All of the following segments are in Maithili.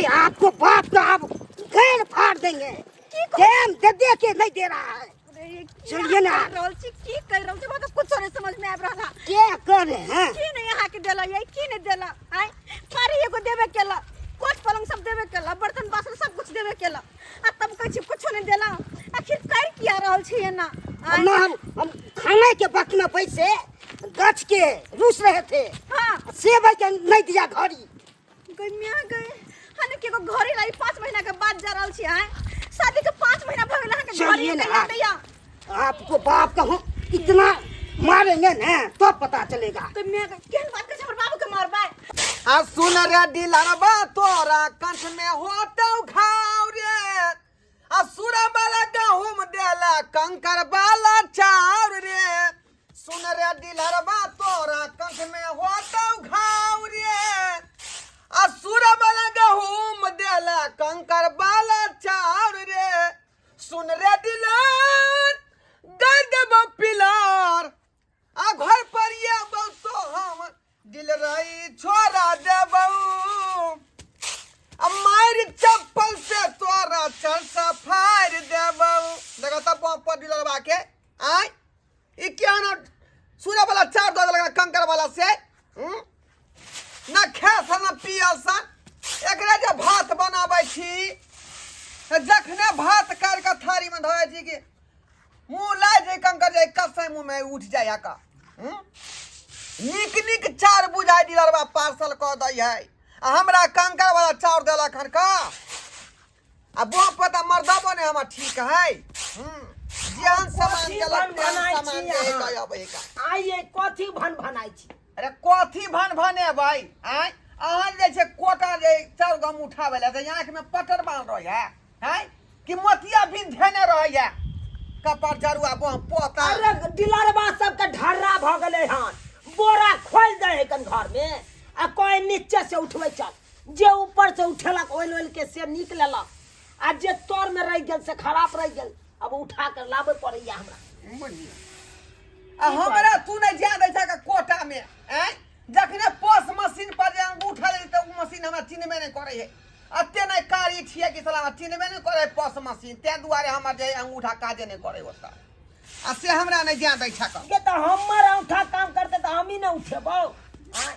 आपको बाप का आप गैर फाड़ देंगे। टाइम दे दे के नहीं दे रहा है। चलिए ना। कर रहल छी, की कर रहल छी, हमरा तऽ कुछो नहीं समझ में आबि रहल है। क्या कर रहे हैं? की नहीं अहाँ के देला ये, की नहीं देला आय? साड़ी एगो देबे केला, कोच पलंग सब देबे केला, बर्तन बासन सब कुछ देबे केला, आ तब कहै छी कुछो नहीं देला। आखिर कर किया रहल छी एना आय? ना हम खाने के वक्त में पैसे गछ के रूस रहे थे। सेब के नहीं दिया घड़ी। गई मियाँ गई, हने के एगो घड़ी लाई 5 महीना के बाद जा रहल छी आय। शादी के 5 महीना भ गेल अहाँ के घड़ी चलिए ना। कहिया दैया? आपको बाप का हम इतना मारेंगे ना तो पता चलेगा। तो मियाँ गई, केहन बात करै छै, हमर बाबू के मारबै? आ सुन रे दिलरबा, तोरा कंठ में होतौ घाव रे। आ सुरा वाला गहूम देला, कंकर वाला चाउर रे। सुन रे दिलरबा, तोरा कंठ में होतौ घाव रे। आ सुरा वाला गहूम देला, कंकर वाला चाउर रे। सुन रे दिलर, दे देबो पिलर, आ घर पर ये तो हम दिल रही छोड़ा देबौ, आ मारि चप्पल से तोरा चरसा फाड़ि देबौ। देखो तब पर दिलरबा के आय ई क्या ना सुने वाला चार दऽ देलक कंकर वाला से, हम्म? ना खेस ना पियस। एकरे जे भात बनाबै छी, जखने भात काटि कऽ थारीमे धरै छी कि मुँह लाइ जे कंकर जे कसै मुँहमे उठि जाइ का, हम्म? नीक नीक चाउर बुझाइ दिलरबा पार्सल कऽ दै है, आ हमरा कंकर वाला चाउर देलक हन का। आ बुआ पता मर्दबो ने हमर ठीक है, जेहन सामान कथी देलक तेहन भन भनाइ सामान छी दे अहाँ? दे अबै का। आइए कथी भन भनाइ छी? अरे कथी भन भनेबै आँय? अहाँ जे छै कोटा जे चाउर गम उठाबै लए तऽ आँखिमे पटर बान्ह रहै है आँय, कि मोतिया बिन धेने रहैया कपार जरुआ बह पोता। अरे डिलरबा सबके ढर्रा भऽ गेलै हन। बोरा खोलि दै है कन घर में आ कोई नीचे से उठबै चल, जे ऊपर से उठेलक ओइल ओइल के से नीक लेलक, आ जे तर में रहि गेल से खराब रहि गेल। अब उठा कर लाबे पड़ैया हमरा। आ हमरा तू नहि जा दै छह कोटा में आँय? जखने पोस मशीन पर जे अंगूठा लै तऽ ओ मशीन हमरा चिन्हबे नहि करै है। एते नहि कारी छियै कि साला चिन्हबे नहि करै है पोस मशीन, ताहि दुआरे हमर जे अंगूठा काजे नहि करै ओतऽ, आ से हमरा नहि जा दै छह। ये तऽ हमर अंगूठा काम करते तऽ हमही ने उठेबौ आँय?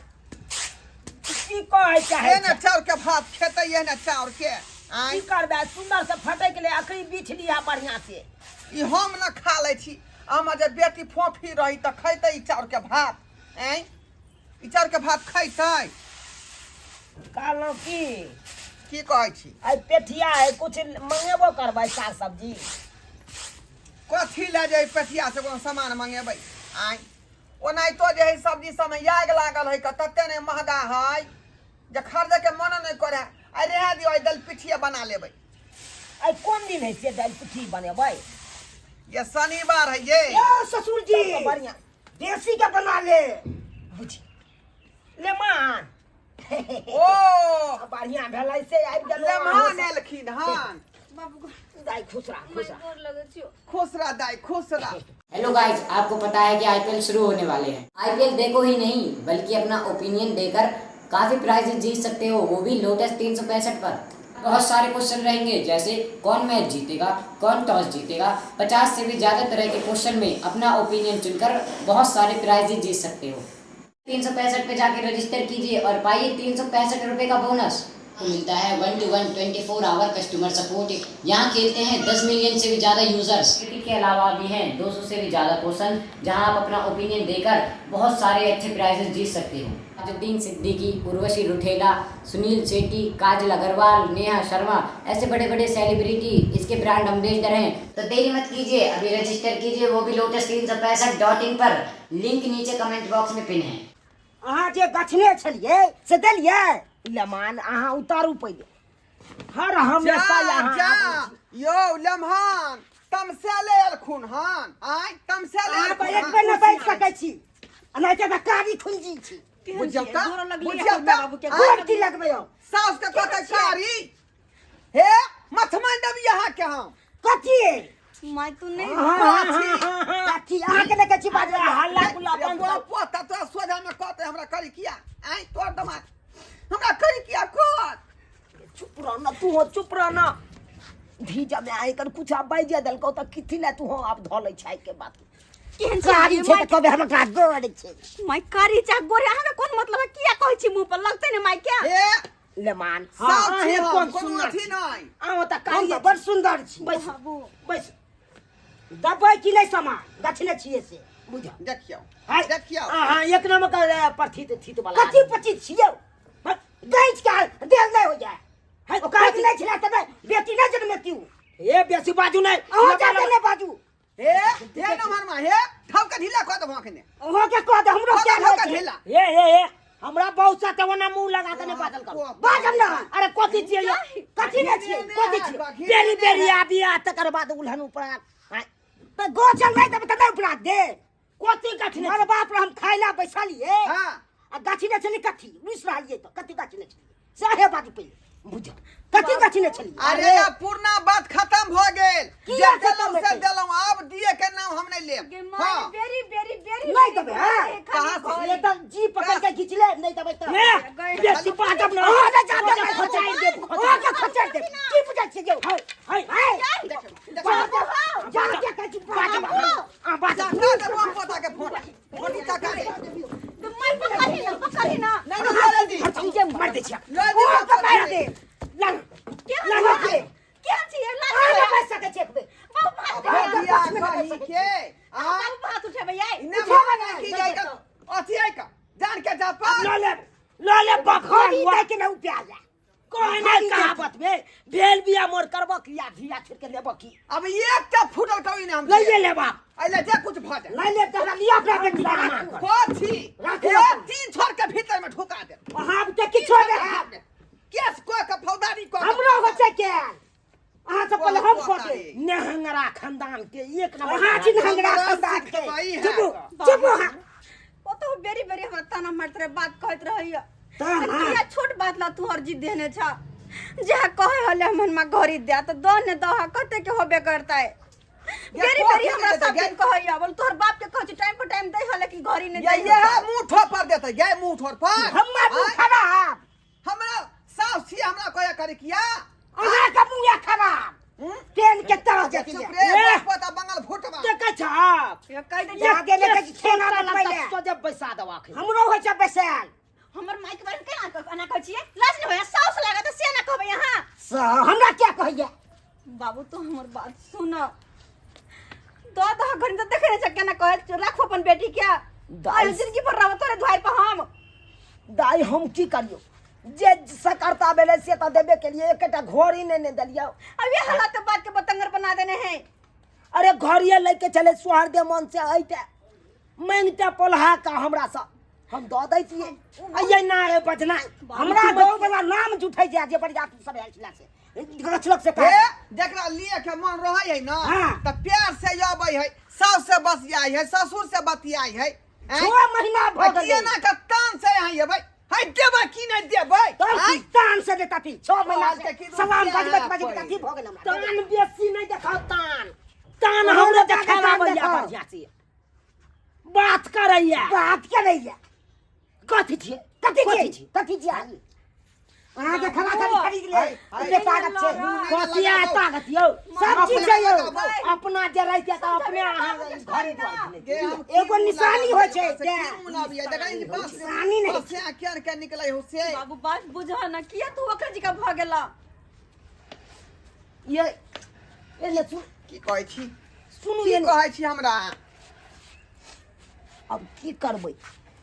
की कहै चाहै हे ने चाउर के भात खेतै ये ने चाउर के आँय? की करबै, सुंदर से फटक ले, अखनी बीछ लिहा बढ़िया से। ई हम न खा लै छी, हमर जे बेटी फोफी रही तऽ खैतै ई चाउर के भात आँय? ई चाउर के भात खैतै? कहलहुँ की? की कहै छी? आइ पेठिया है, कुछ मंगेबो करबै साग सब्जी? कथी लए जे पेठिया से कोनो सामान मंगेबै आँय? ओनाहितो जे है सब्जी सबमे आगि लागल है, तते नहि महगा है जे खरीदे के मन नहि करे। आइ रहए दियौ, आइ दालि पिठिए बना लेबै। आइ कोन दिन है से दालि पिठी बनेबै? ये शनिवार है ये। ए ससुर जी, तब तऽ बढ़िया देसी के बना ले। बुझी ले मान। ओ बढ़िया भेलै से आबि गेलौ। लेमान एलखिन हन। बाबू दाइ, खुश रह, खुश रह। गोर लगै छियौ। खुश रह दाई, खुश रह। हेलो गाइस, आपको पता है कि आईपीएल शुरू होने वाले हैं। आईपीएल देखो ही नहीं बल्कि अपना ओपिनियन देकर काफ़ी प्राइजेज जीत सकते हो, वो भी लोटस 365 पर। बहुत सारे क्वेश्चन रहेंगे, जैसे कौन मैच जीतेगा, कौन टॉस जीतेगा। 50 से भी ज़्यादा तरह के क्वेश्चन में अपना ओपिनियन चुनकर बहुत सारे प्राइजेज जीत सकते हो। 365 पे जाके रजिस्टर कीजिए और पाइए 365 रुपये का बोनस। तो मिलता है 1 to 1 24 hour customer support. यहाँ खेलते हैं 10 मिलियन से भी ज़्यादा यूज़र्स। के अलावा भी हैं 200 से भी ज़्यादा क्वेश्चन, जहाँ आप अपना ओपिनियन देकर बहुत सारे अच्छे प्राइजेस जीत सकते हो। नवाजुद्दीन सिद्दीकी, उर्वशी रुठेला, सुनील शेट्टी, काजल अग्रवाल, नेहा शर्मा, ऐसे बड़े बड़े सेलिब्रिटी इसके ब्रांड एम्बेसडर हैं। तो देरी मत कीजिए, अभी रजिस्टर कीजिए, वो भी लोटस 365.in पर। लिंक नीचे कमेंट बॉक्स में पिन है। अहाँ जे गछने छलियै से देलियै? लमान, अहाँ उतारू पहिले। हर हमेशा जा अहाँ जा आबै छी। यौ लम्हान तमसैले एलखुन हन आँय, तमसैले अहाँ तऽ एलखुन एक हन। बेर ने बाजि सकै छी, आ नहि तऽ कारी खुंजी छी। बुझियौ तऽ, गोर लगलियै बुझियौ हमर तऽ, बाबू के। आँय? गोर की लगबै हम? साउस के कहतै कारी? हे मथमन देब अहाँ के हम। कथी? माय तू नहीं। कथी अहाँ के देखै छी बाजबै? हल्ला गुल्ला बंद तोरा करू। पोता तोरा सोझा में कहतै हमरा करी किया आँय? तोर दमाद हमरा करी किया कहत? चुप रह ना तू हो चुप रह ना धीजा में आए कर कुछ आप बाजि देलकौ तऽ किथी ले तू हो आप धऽ लै छै के बात केहन छै कारी छै तऽ कहबै हम एकरा गोर छै माय कारी चा गोरे अहाँके कोन मतलब है किया कहै छी मुंह पर लगतै ने माय के ए ले मान साफ अहें छी हम, कोन कोनो सुन्नर अथी छी। नहि। अहाँ तऽ हम कारी तऽ बड़ सुन्दर छी बैस बाबू बैस दबै कि नहि सामान गछने छियै से बुझ देखियौ हाय देखियौ अहाँ एक नंबर के परथित थीत वाला कथी पची छियै गैच के देल नहि हो जाए हाय, ओकरा कथी? नहि छला तऽ बेटी नहि जन्मेती ए बेसी बाजू नहि अहाँ जाके नहि बाजू हे हे नमहर मा हे ठौका ढीला कऽ देबो अखने अहाँ के कह दे हमरो ठौका क्या ठौका होइ छै? ढीला ए ए ए हमरा बहुत सा ते ओना मुंह लगा के नहीं बाजल करू बाजब ना अरे कथी छियै यौ? कथी नहि छियै कथी छियै बेरी बेरी आबी आ तकर बाद उल्हन ऊपर आ आँय, तऽ गोचल नहि देबै तऽ नहि उपरा दे कथी गछने हमर बाप रे हम खाय ला बैसलियै हां आ गाछी नहि छलै कथी रुसि रहलियै तऽ कथी गाछी नहि छलियै सएहे बाजू पहिले बुझ कथी गाछी नहि छलियै अरे अब पुरना बात खत्म भ गेल किया जे खत्म देलहुँ से हेतै? देलहुँ आब दिए के नाम हम नहीं लेब गे माय हाँ बेरी बेरी बेरी नहि देबै हँ कहाँ से? से तऽ जी पकड़ के घीच ले नहि देबै तऽ ए बेसी बाजब ना अहाँ नहि जा देबै खचाइ देब अहाँ के खचाइ देब की बुझै छियै यौ हाय हाय हाय देखियौ बाजब जा के कहै छी बाजब आ बाजब जा देबो हम पोता के फोन फोन टका दे माय पकड़ी ना पकड़ी ना नहीं नहीं ले दी जे मार दे छिया ले दी अहाँ के मारि देब ला केहन ला छी? के केहन छी ये? लाज अहाँ होइए? नहि बाजि सकै छी एकबेर बाबू भात अब दिया कही के आ बाबू भात उठेबै आइ इने भावना की जाय का अथी आई का जान के जा पा ल ले ल ले बखन खरी दै के नहि प्याजा कहने कहावत में भेल बिया मोर करबो की या धिया छोड़ के लेबो की अब एकटा फूटल कभी नहीं हम लइए लेबा अइले जे कुछ भ जाए नहि लेब तऽ हमरा लिअ अपना बेटी के राखू कथी राखू ए अपन। तीन छोड़ के भीतर में ठुका दे अहाँ के किछो नहि हैत केस को के फौदारी को हमरो होइ छै केल अहाँ से पहिले हम कऽ देब नेहंगरा खानदान के एक नंबर अहाँ छी नेहंगरा खानदान के चुप चुप अहाँ ओ तो बेरी बेरी हमरा ताना मारत रहे बात कहत रहैया ताना? किया छोट बात ला तू हर जिद देने छा जे कहे हले मन मा घरी दे त दो ने दो कते के होबे करता है बेरी बेरी हमरा सब दिन कहैया बोल तोहर बाप के कहै छी टाइम पर टाइम दै हले कि घरी ने ये दै ये मुंह ठोर पर देते ये मुंह ठोर पर हमर मुंह खराब हमरा सास छी हमरा कहया करे किया अहाँ के मुंह खराब पेन के तरह जति चुप रे ए! पोता बंगल फुटवा देखै छहक ये कहि दे जा गेले कहै छी ठेना पहिले सोझे बैसा देबा अखन हमरो होइ छै बैसायल हमर माइक बारे में केना एना कहै छियै लाज नहि होइया साउस लागत से ना कहबै अहाँ हमरा क्या कहैया बाबू तू हमर बात सुन दो दह घड़ी तो देखे नहीं छ केना कहै राखू अपन बेटी के दाइ- आइ जिंदगी भर रहब तोरे दुआरि पर हम दाइ हम की करियो जे सकरता भेलै से तऽ देबे केलिए एकेटा घड़ी नहि ने देलियौ अब ये हालात बात के बतंगर बना देने हैं अरे घड़िए लैके चले सोहर दे मन से अइते मांगते पोल्हा का हमरा से हम दऽ दैतियै अइयै ना रे बजना हमरा गाँव वाला नाम जुठै जे जे बरियाती सब आयल छला से गछलक से हे कहा जकरा लिए के मन रहै है ना हाँ। त प्यार से अबै है सास से बसियाई है ससुर से बतियाई है हैं? छओ महीना भऽ आ गेलै केना के तान से यहाँ एबै है देबै की नहि देबै तब आँय? की तान से देता थी छओ महीना बाल से के की सलाम रुपया बजबैत बजबैत कोई। अथी भऽ गेल हमरा तान बेसी नहि देखाउ तान तान हमरो हमरो जाके देखाबैया तान देखाउ। बढ़िया से बात करैया बात करैया कथी छियै कथी कथी छियै छियै कथी छियै अहाँ के खरा खरी खरीद ले हाय, हाय। एते ताकत छै कथी आ ताकत यौ सब चीज छै यौ अपना जे रहिते तऽ अपने अहाँ घरे दुआर घिने गे, हम की एगो मुँह निशानी लाबै होइ छै, से तें। की मुँह लाबियै? देखै ई बाँस निशानी नहि बाँस से केन के निकलै हो से बाबू बात बुझ ना किया तू ओकर जी का भऽ गेला ये एने सुन की कहै छी सुनू की एने कहै छी हमरा अब की करबै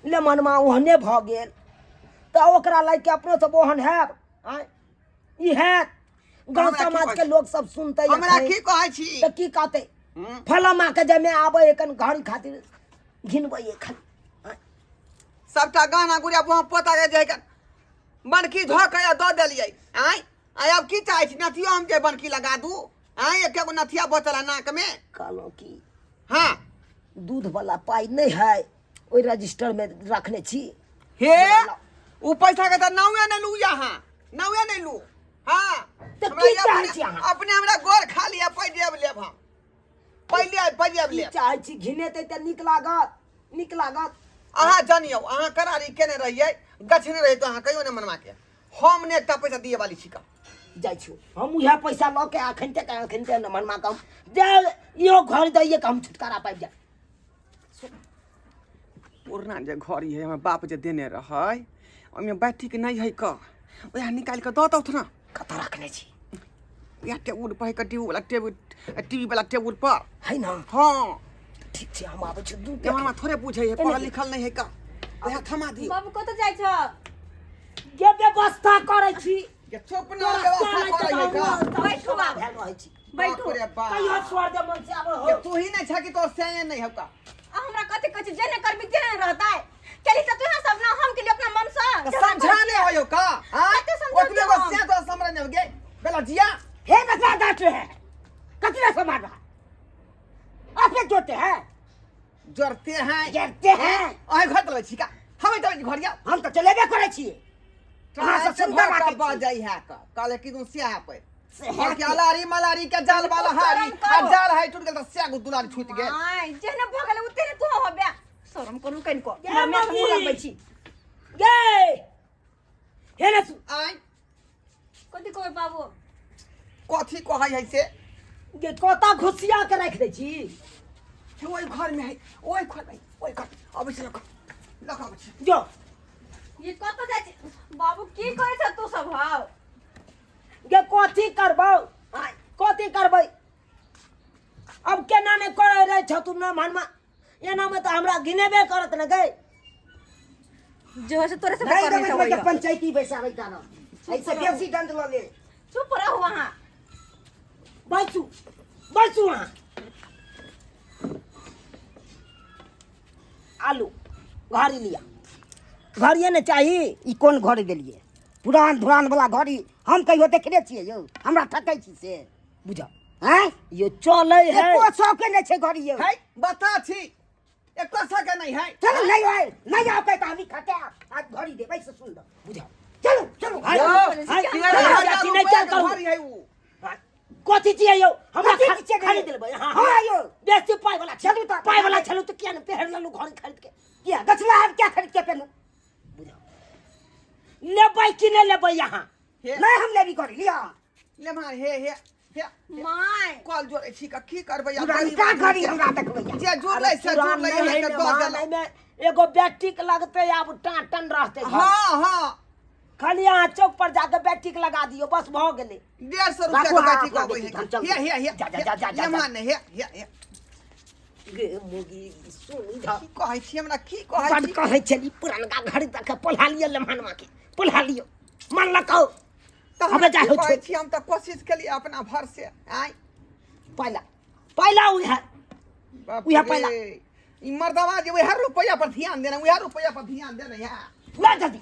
ले मनमा ओहने भऽ गेल तऽ ओकरा लागि के अपनो सब ओहन हैब आँय ई हैत गाँव हमरा की समाज के कहै लोग सब सुनतै हमरा एखन, की कहै छी तऽ की कहतै हम्म? फलामा के जमे आबै एखन घड़ी खातिर घिनबै एखन आँय? सबटा गहना गुड़िया वहाँ पोता के जाय के बनकी धो के आ दऽ देलियै आँय आय आब की चाहै छी नथियो हम जे बनकी लगा दू आँय एके गो नथिया बचल है नाक में कहलहुँ की हाँ दूध वाला पाइ नहि है ओहि रजिस्टर में रखने छी हे उ पैसा के तऽ नावे नहि लू यहाँ नावे नहि लू हाँ तऽ हमरा की ई चाहै अपने- छी अहाँ? अपने हमरा गोर खा लिअ पैजेब लेब हम पहिले पैजेब की लेब चाहै छी घिनेतै तऽ नीक लागत नीक लागत अहाँ जानियौ अहाँ करारी केने रहियै गछने रहियै तऽ अहाँ कहियो नहि मनवा के हम ने एकटा पैसा दिए वाली छी का जाइ छी हम उएह पैसा लऽ के अखन तक अखन तक मनमा कम जे इहो घर दैये के हम छुटकारा पाबि जाय। पुरना जे घड़ी है, हमर बाप जे देने रहै, ओहिमे बैटरीक नहि है क, उएह निकालि कऽ दऽ दौथ ने। कतऽ रखने छी? उएह टेबुल पर है क, टीवी वाला टेबुल, टीवी वाला टेबुल पर है ना? हँ। ठीक छै, हम आबै छी। दू जमाना थोड़े बुझै है, पढ़ल लिखल नहि है क, उएह थमा दियौ। बाबू, कतऽ जाइ छ? जे व्यवस्था करै छी। जे चुप न, व्यवस्था करै है क। बैठू बाबू। भेल रहै छी। बैठू। बाप रे बाप। कहियो छोड़ दे मन से आबै हो। ये तू ही नहीं छा कि तोर से नहीं हौ का? आ हमरा कथी कहै छी, जे ने करबी ते ने रहतै। केली तऽ तोहे सब ना, हम केली अपना मन से। तो समझा नहीं हो का? हां, कते समझा ओतने को हम? से तो समझ नहीं हो गे बेला जिया। हे बसवा डांट रहे हैं, कतरा से मार रहा अपने जोते हैं। जरते हैं। जरते हैं। अहे घर तले छी का? हमें तले घरिया। हम तो चलेबे करै छियै। अहाँ सब सुन्दर बात राखै बा छी। जाई है का काले की तुम सिया पे से और के अलारी मलारी के जाल वाला हारी शरम करो। आ जाल है टूट गेल त स्या गो दुलारी छूट गेल। आय जेहने भऽ गेलै ओतेने तू होबे। शरम करू कनिको। गे हमरा माय मम्मी। मुँह लगबै छी। गे हे ने आय। कथी कहबै बाबू? कथी कहै है से? गे कता घुसिया के राखि दै छी? हे ओहि घर में है, ओहि घर में, ओहि घर अबै छै, लख लख अबै छै। जो। ये कतऽ जाइ छी बाबू? की करै छ तू सब हौ? गे कथी करबौ? आय, कथी करबै? अब केना नहि करै रहै छौ तू न मनमा, एना में तऽ हमरा घिनेबे करत ने गे। जो है से तोरे से नहीं करने देबै से तऽ होइए। पंचायती बैसाबै ताना ऐसे बेसी दंड लऽ ले। चुप रहू अहाँ। बैसू बैसू अहाँ। आलू घड़ी लिया, घड़िए ने चाही। ई कोन घड़ी देलियै? पुरान धुरान वाला घड़ी हम कहियो देखने छियै यौ? हमरा ठकै छी से बुझ आँय? यो चलै है। एको सौ के नहि छै घड़ी यौ। है बता छी, एको सौ के नहीं है। चलू, नहीं आए नहीं आबै तऽ हम ई खटे आज घड़ी देबै से सुन। बुझ। चलू चलू। हाय, यौ, हाय, 13,000 चाची नहि रुपया चल के करू। घड़ी है उ। कथी छियै यौ? हमरा कथी छियै? खरीद लेबै। हाँ, हाँ यौ। बेसी पाइ वाला चलू तऽ। पाइ वाला छलू तऽ किया ने पहिर लेलू घड़ी खरीद के? किया गछला हम क्या खरीद के पेनू? लेबै कि नहि लेबै अहाँ? हे। नहि, हम लेबी घड़ी लिअ। ले मार, हे हे हे। My. कल जोड़ै छी का, की करबै आब? पुरनका गरीब घड़ी आदमी हमरा देखबैया। जे जुड़लै से पुरान जुड़लै, नहि है अहाँके ने, दऽ मान, देलहुँ। एहिमे एगो बैटरीक लगतै, आब टाटन रहतै घर। हाँ हाँ। खाली अहाँ चौक पर जाके बैटरीक लगा दियौ, बस भऽ गेलै। 150 रुपया राखू के अहाँ बैटरी अपना अबै है। बेटी, हम चलबै। हे हे हे। जा, जा, जा, जा, जा। ले मार ने, हे हे हे। गे मुगी सुन इधर। की कहै छी हमरा, की कहै बड छी? कहै छली पुरनका घड़ी दऽ के पोल्हा लिअ, लेमहनमा के पोल्हा लियौ, मानलकौ? तऽ हमे हमरा जाइ की हो। कहै छी? हम तऽ कोशिश केलियै अपना भर से आय। पहिला पहिला उएह बाप उएह रे, पहिला। ई मर्दवा जे उएह रुपैआ पर ध्यान देना, उएह रुपैआ पर ध्यान देना है। ला जल्दी।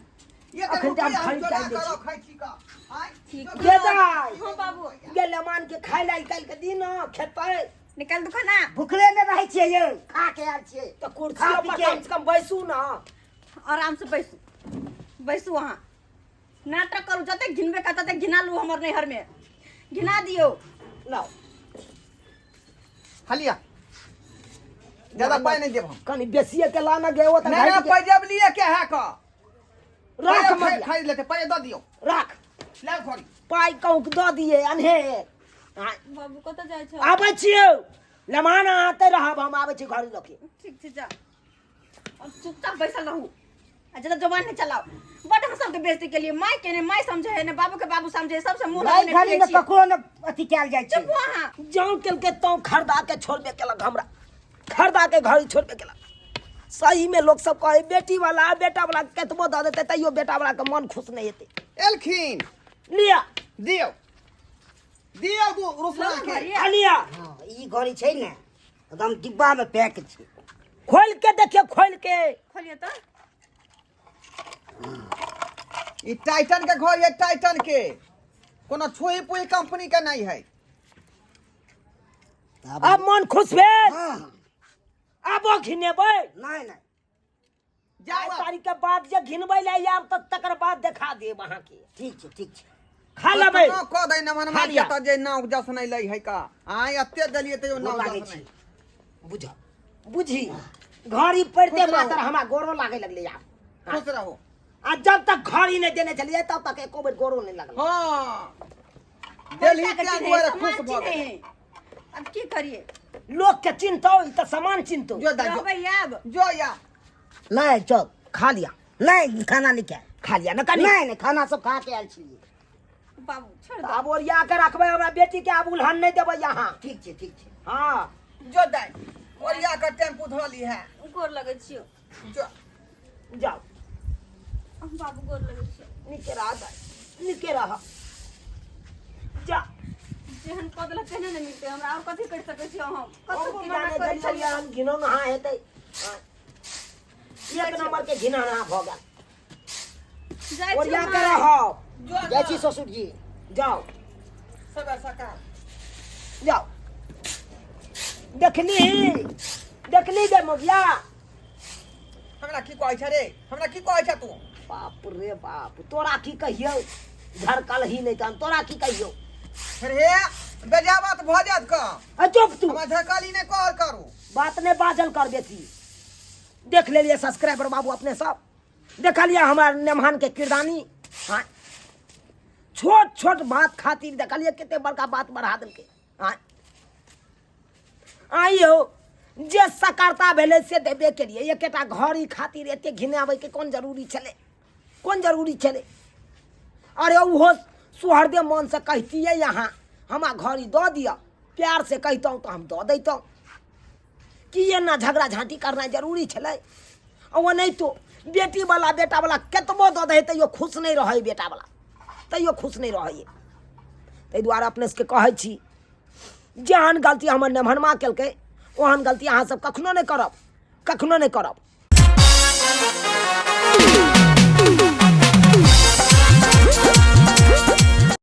ये तऽ अखन तऽ हम रुपैआ हम खरीद चोरा के कऽ छी। रखै छी कऽ आय। ठीक। गे दाइ। हाँ बाबू। गे लेमान के खाय ला निकालि के दी न, खेतै। निकाल दू खाना। भुखले नहि रहै छियै यौ, खा के आयल छियै। तऽ कुर्सी खा पी पर के। कम से कम बैसू न। आराम से बैसू बैसू अहाँ। नाटक करू, जतेक घिनबे का ततेक घिना लू, हमर नैहर में घिना दियौ। लाउ। हलिया ज्यादा पाइ नहि देब हम। कनि बेसिए के लाना गे, ओ तऽ नहि नहि, घटि पाइ देब लिए के है कऽ गेल। राख पाइ मगिया। खरीद लेतै, पाइ दऽ दियौ। राख। लाउ घड़ी। पाइ कहूँ दऽ दिए अनहेर। आँय, बाबू, कतऽ जाइ छौ? आबै छियौ लेमान, अहाँ आते रहब, हम आबै छी घड़ी लऽ के। ठीक छै, जा। अब चुपचाप बैसल रहू आ ज्यादा जबान नहीं चलाओ। बड हम सबके बेइज्जती के लिए माय के ने माय समझे है, ने बाबू के बाबू समझे है, सबसे मुंह नहीं लगेने घड़ी फिरै में छियै। ककरो ने अथी कयल जाइ छै। चुप अहाँ। जौं केलकै तौं खरीदा के छोड़बे केलक, हमरा खरीदा के घड़ी छोड़बे केलक। सही में लोग सब कहे बेटी वाला बेटा वाला केतबो दऽ देतै तैयो बेटा वाला के मन खुश नहीं हेतै। एलखिन। लिअ। दियौ दियौ दू रुपया के। घड़ी। आ लिअ। हँ, ई घड़ी छै ने एकदम डिब्बा में पैक छै। खोल के देखियौ, खोल के। खोलिए तऽ। ई टाइटन के घर है, टाइटन के, कोनो छुई पुई कंपनी के नहीं है। अब मन खुश भेल? हाँ। आबो घिनेबै? नहीं नहीं। जाओ आइ आब। तारीख के बाद जे घिनबै ले आयब तऽ तकर बाद देखा देब अहाँके। ठीक छै, ठीक छै। खा लेबै। कतनो कऽ दै न मनमा खा लिअ। के तऽ जे नाव जस नहि लै है का आय, एते देलियै तैयो गोर नाव लागै जस छी। नहि। बुझ बुझी, घड़ी पड़िते खुश रहू। मात्र हमरा गोरो लागे लगलै आब। खुश रहू। आ जब तक घड़ी नहि देने छलियै तब तक एको बेर गोरो नहि लगलै। हाँ। देलही पैसा के तें चिन्है, दुआरे सामान खुश भऽ गेलै। चिन्है। अब की करिए लोक के चिन्हतौ ई तऽ सामान चिन्हतौ जो दाइ जो रहबै आब जो या नहीं चल खा लिया नहीं खाना नहीं खाए खा लिया न कनी नहीं नहीं खाना सब खा के आयल छियै बाबू छोड़ तऽ आब ओरिया के रखबै हमरा बेटी के आब उल्हन नहि देबै यहाँ ठीक छै ठीक छै हँ जो दाइ ओरिया के टेम्पू धऽ ली है दो गोर लगै छियो जो जाओ बाबू गोर लगै छियो नीके रह दाइ नीके रह जा जेहन कऽ देलक तेहने ने मिलतै हमरा आओर कथी करि सकै छियै हम हम कथी की मना जाने करै गेलियै छलियै हम घिनौना हेतै हँ। एक नंबर के घिनौना भऽ गेल जाइ छी ओरिया के माय। रहब जो जाइ छी ससुर जी जाओ सबेर सकाल जाओ देखली देखली गे मोगिया हमरा की कहै छ रे हमरा की कहै छ तू बाप रे बाप तोरा की कहियौ झरकल ही नहीं तहन तोरा की कहियौ रे बेजा बात भऽ जायत क आ चुप तू हमरा झरकल ही नहि कहल करू बात नहीं बाजल कर बेसी देख लेलिए सब्सक्राइबर बाबू अपने सब देखलिए हमार नेमहान के किरदानी हाँ छोट छोट बात खातिर देखलिए कते बड़का बात बढ़ा देलकै हाँ आइयो जे सकरता भेलै से देबे केलिए एकेटा घड़ी खातिर एते घिनाबैके कोन जरूरी छलै कोन जरूरी छलै अरे ओहो सुहरदे मनसँ कहितियै अहाँ हमरा घड़ी दऽ दिअ प्यारसँ कहितहुँ तऽ हम दऽ दैतहुँ कि एना झगड़ा झाँटी करनाइ जरूरी छलै आ ओनाहितो बेटीवला बेटावला कतबो दऽ दै तैयो खुश नहि रहै बेटावला तैयो खुश नहि रहै ताहि दुआरे अपने सबके कहै छी जेहन गलती हमर नेमहनमा केलकै ओहन गलती अहाँ सब कखनो नहि करब कखनो नहि करब।